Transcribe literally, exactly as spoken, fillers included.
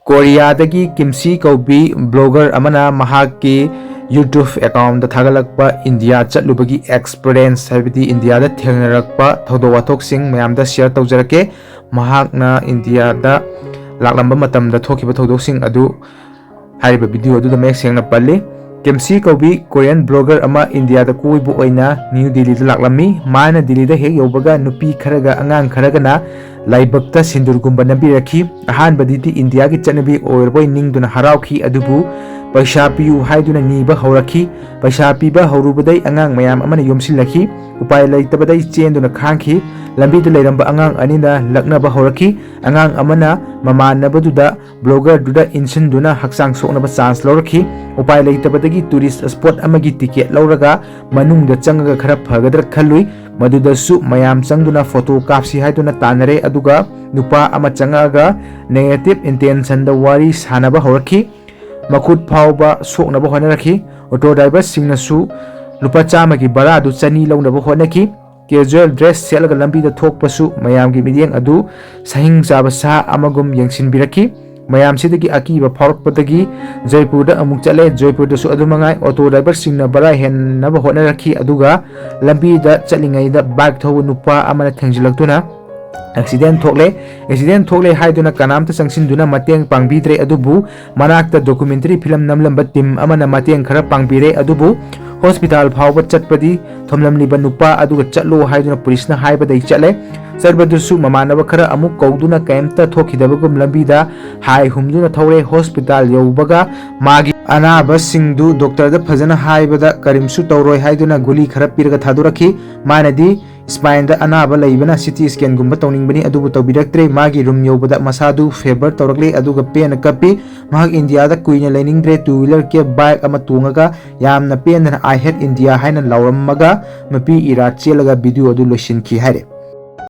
ꯀꯣꯔꯤꯌꯥꯗꯒꯤ ꯀꯤꯝꯁꯤ ꯀꯧꯕꯤ blogger ꯑꯃꯅ ꯃꯍꯥꯛꯀꯤ YouTube ꯑꯦꯀꯥꯎꯟꯗ ꯊꯥꯒꯠꯂꯛꯄ India ꯆꯠꯂꯨꯕꯒꯤ experience, ꯍꯥꯏꯕꯗꯤ ꯏꯟꯗꯤꯌꯥꯗ ꯊꯦꯡꯅꯔꯛꯄ ꯊꯧꯗꯣꯛ ꯋꯥꯊꯣꯛꯁꯤꯡ ꯃꯌꯥꯝꯗ ꯁꯤꯌꯔ ꯇꯧꯖꯔꯛꯀꯦ꯫ ꯃꯍꯥꯛꯅ ꯏꯟꯗꯤꯌꯥꯗ ꯂꯥꯛꯂꯝꯕ ꯃꯇꯝꯗ ꯊꯣꯛꯈꯤꯕ ꯊꯧꯗꯣꯛꯁꯤꯡ ꯑꯗꯨ ꯍꯥꯏꯔꯤꯕ ꯚꯤꯗꯤꯑꯣ ꯑꯗꯨꯗ ꯃꯌꯦꯛ ꯁꯦꯡꯅ ꯄꯜꯂꯤ꯫ ꯀꯦꯝꯁꯤ ꯀꯧꯕꯤ ꯀꯣꯔꯤꯌꯟ ꯕ꯭ꯂꯣꯒꯔ ꯑꯃ ꯏꯟꯗꯤꯌꯥꯗ ꯀꯣꯏꯕ ꯑꯣꯏꯅ ꯅ꯭ꯌꯨ ꯗꯤꯜꯂꯤꯗ ꯂꯥꯛꯂꯝꯃꯤ꯫ ꯃꯥꯅ ꯗꯤꯜꯂꯤꯗ ꯍꯦꯛ ꯌꯧꯕꯒ ꯅꯨꯄꯤ ꯈꯔꯒ ꯑꯉꯥꯡ ꯈꯔꯒꯅ ꯂꯥꯏꯕꯛꯇ ꯁꯤꯟꯗꯨꯔꯒꯨꯝꯕ ꯅꯝꯕꯤꯔꯛꯈꯤ꯫ ꯑꯍꯥꯟꯕꯗꯗꯤ ꯏꯟꯗꯤꯌꯥꯒꯤ ꯆꯠꯅꯕꯤ ꯑꯣꯏꯔꯕꯣꯏ ꯅꯤꯡꯗꯨꯅ ꯍꯔꯥꯎꯈꯤ, ꯑꯗꯨꯕꯨ ꯄꯩꯁꯥ ꯄꯤꯌꯨ ꯍꯥꯏꯗꯨꯅ ꯅꯤꯕ ꯍꯧꯔꯛꯈꯤ꯫ ꯄꯩꯁꯥ ꯄꯤꯕ ꯍꯧꯔꯨꯕꯗꯩ ꯑꯉꯥꯡ ꯃꯌꯥꯝ ꯑꯃꯅ ꯌꯣꯝꯁꯤꯜꯂꯛꯈꯤ꯫ ꯎꯄꯥꯏ ꯂꯩꯇꯕꯗꯩ ꯆꯦꯟꯗꯨꯅ ꯈꯥꯡꯈꯤ꯫ ꯂꯝꯕꯤꯗ ꯂꯩꯔꯝꯕ ꯑꯉꯥꯡ ꯑꯅꯤꯅ ꯂꯛꯅꯕ ꯍꯧꯔꯛꯈꯤ꯫ ꯑꯉꯥꯡ ꯑꯃꯅ ꯃꯃꯥꯟꯅꯕꯗꯨꯗ ꯕ꯭ꯂꯣꯒꯔꯗꯨꯗ ꯏꯟꯁꯤꯟꯗꯨꯅ ꯍꯛꯆꯥꯡ ꯁꯣꯛꯅꯕ ꯆꯥꯟꯁ ꯂꯧꯔꯛꯈꯤ꯫ ꯎꯄꯥꯏ ꯂꯩꯇꯕꯗꯒꯤ ꯇꯨꯔꯤꯁ ꯁ꯭ꯄꯣꯠ ꯑꯃꯒꯤ ꯇꯤꯀꯦꯠ ꯂꯧꯔꯒ ꯃꯅꯨꯡꯗ ꯆꯪꯉꯒ ꯈꯔ ꯐꯒꯗ꯭ꯔꯥ ꯈꯜꯂꯨꯏ꯫ ꯃꯗꯨꯗꯁꯨ ꯃꯌꯥꯝ ꯆꯪꯗꯨꯅ ꯐꯣꯇꯣ ꯀꯥꯞꯁꯤ ꯍꯥꯏꯗꯨꯅ ꯇꯥꯟꯅꯔꯦ, ꯑꯗꯨꯒ ꯅꯨꯄꯥ ꯑꯃ ꯆꯪꯉꯛꯑꯒ ꯅꯦꯒꯦꯇꯤꯚ ꯏꯟꯇꯦꯟꯁꯟꯗ ꯋꯥꯔꯤ ꯁꯥꯟꯅꯕ ꯍꯧꯔꯛꯈꯤ꯫ ꯃꯈꯨꯠ ꯐꯥꯎꯕ ꯁꯣꯛꯅꯕ ꯍꯣꯠꯅꯔꯛꯈꯤ꯫ ꯑꯣꯇꯣ ꯗ꯭ꯔꯥꯏꯚꯔꯁꯤꯡꯅꯁꯨ ꯂꯨꯄꯥ ꯆꯥꯝꯃꯒꯤ ꯚꯔꯥꯗꯨ ꯆꯅꯤ ꯂꯧꯅꯕ ꯍꯣꯠꯅꯈꯤ꯫ ꯀꯦꯖꯨꯋꯦꯜ ꯗ꯭ꯔꯦꯁ ꯁꯦꯠꯂꯒ ꯂꯝꯕꯤꯗ ꯊꯣꯛꯄꯁꯨ ꯃꯌꯥꯝꯒꯤ ꯃꯤꯠꯌꯦꯡ ꯑꯗꯨ ꯁꯍꯤꯡ ꯆꯥꯕ ꯁꯥ ꯑꯃꯒꯨꯝ ꯌꯦꯡꯁꯤꯟꯕꯤꯔꯛꯈꯤ꯫ ꯃꯌꯥꯝꯁꯤꯗꯒꯤ ꯑꯀꯤꯕ ꯐꯥꯎꯔꯛꯄꯗꯒꯤ ꯖꯣꯏꯄꯨꯔꯗ ꯑꯃꯨꯛ ꯆꯠꯂꯦ꯫ ꯖꯣꯏꯄꯨꯔꯗꯁꯨ ꯑꯗꯨ ꯃꯉꯥꯏ, ꯑꯣꯇꯣ ꯗ꯭ꯔꯥꯏꯚꯔꯁꯤꯡꯅ ꯚꯔꯥ ꯍꯦꯟꯅꯕ ꯍꯣꯠꯅꯔꯛꯈꯤ, ꯑꯗꯨꯒ ꯂꯝꯕꯤꯗ ꯆꯠꯂꯤꯉꯩꯗ ꯕꯥꯏꯛ ꯊꯧꯕ ꯅꯨꯄꯥ ꯑꯃꯅ ꯊꯦꯡꯖꯤꯜꯂꯛꯇꯨꯅ ꯑꯦꯛꯁꯤꯗꯦꯟ ꯊꯣꯛꯂꯦ꯫ ꯑꯦꯛꯁꯤꯗꯦꯟ ꯊꯣꯛꯂꯦ ꯍꯥꯏꯗꯨꯅ ꯀꯅꯥꯝꯇ ꯆꯪꯁꯤꯟꯗꯨꯅ ꯃꯇꯦꯡ ꯄꯥꯡꯕꯤꯗ꯭ꯔꯦ, ꯑꯗꯨꯕꯨ ꯃꯅꯥꯛꯇ ꯗꯣꯀꯨꯃꯦꯟꯇꯔꯤ ꯐꯤꯂꯝ ꯅꯝꯂꯝꯕ ꯇꯤꯝ ꯑꯃꯅ ꯃꯇꯦꯡ ꯈꯔ ꯄꯥꯡꯕꯤꯔꯦ, ꯑꯗꯨꯕꯨ ꯍꯣꯁꯄꯤꯇꯥꯜ ꯐꯥꯎꯕ ꯆꯠꯄꯗꯤ ꯊꯣꯝꯂꯝꯂꯤꯕ ꯅꯨꯄꯥ ꯑꯗꯨꯒ ꯆꯠꯂꯣ ꯍꯥꯏꯗꯨꯅ ꯄꯨꯂꯤꯁꯅ ꯍꯥꯏꯕꯗꯩ ꯆꯠꯂꯦ꯫ ꯆꯠꯄꯗꯨꯁꯨ ꯃꯃꯥꯟꯅꯕ ꯈꯔ ꯑꯃꯨꯛ ꯀꯧꯗꯨꯅ ꯀꯩꯝꯇ ꯊꯣꯛꯈꯤꯗꯕꯒꯨꯝ ꯂꯝꯕꯤꯗ ꯍꯥꯏ ꯍꯨꯝꯗꯨꯅ ꯊꯧꯔꯦ꯫ ꯍꯣꯁꯄꯤꯇꯥꯜ ꯌꯧꯕꯒ ꯃꯥꯒꯤ ꯑꯅꯥꯕꯁꯤꯡꯗꯨ ꯗꯣꯛꯇꯔꯗ ꯐꯖꯅ ꯍꯥꯏꯕꯗ ꯀꯔꯤꯝꯁꯨ ꯇꯧꯔꯣꯏ ꯍꯥꯏꯗꯨꯅ ꯒꯨꯂꯤ ꯈꯔ ꯄꯤꯔꯒ ꯊꯥꯗꯣꯔꯛꯈꯤ꯫ ꯃꯥꯅꯗꯤ ꯁ꯭ꯄꯥꯏꯟꯗ ꯑꯅꯥꯕ ꯂꯩꯕꯅ ꯁꯤ ꯇꯤ ꯁ꯭ꯀꯦꯟꯒꯨꯝꯕ ꯇꯧꯅꯤꯡꯕꯅꯤ, ꯑꯗꯨꯕꯨ ꯇꯧꯕꯤꯔꯛꯇ꯭ꯔꯦ꯫ ꯃꯥꯒꯤ ꯔꯨꯝ ꯌꯧꯕꯗ ꯃꯁꯥꯗꯨ ꯐꯦꯕꯔ ꯇꯧꯔꯛꯂꯦ, ꯑꯗꯨꯒ ꯄꯦꯟꯅ ꯀꯞꯄꯤ꯫ ꯃꯍꯥꯛ ꯏꯟꯗꯤꯌꯥꯗ ꯀꯨꯏꯅ ꯂꯩꯅꯤꯡꯗ꯭ꯔꯦ꯫ ꯇꯨ ꯋꯤꯂꯔ ꯀꯦꯕ ꯕꯥꯏꯛ ꯑꯃ ꯇꯣꯡꯉꯒ ꯌꯥꯝꯅ ꯄꯦꯟꯗꯅ "I hate India" ꯍꯥꯏꯅ ꯂꯥꯎꯔꯝꯃꯒ ꯃꯄꯤ ꯏꯔꯥꯠ ꯆꯦꯜꯂꯒ ꯚꯤꯗꯤꯑꯣ ꯑꯗꯨ ꯂꯣꯏꯁꯤꯟꯈꯤ ꯍꯥꯏꯔꯦ꯫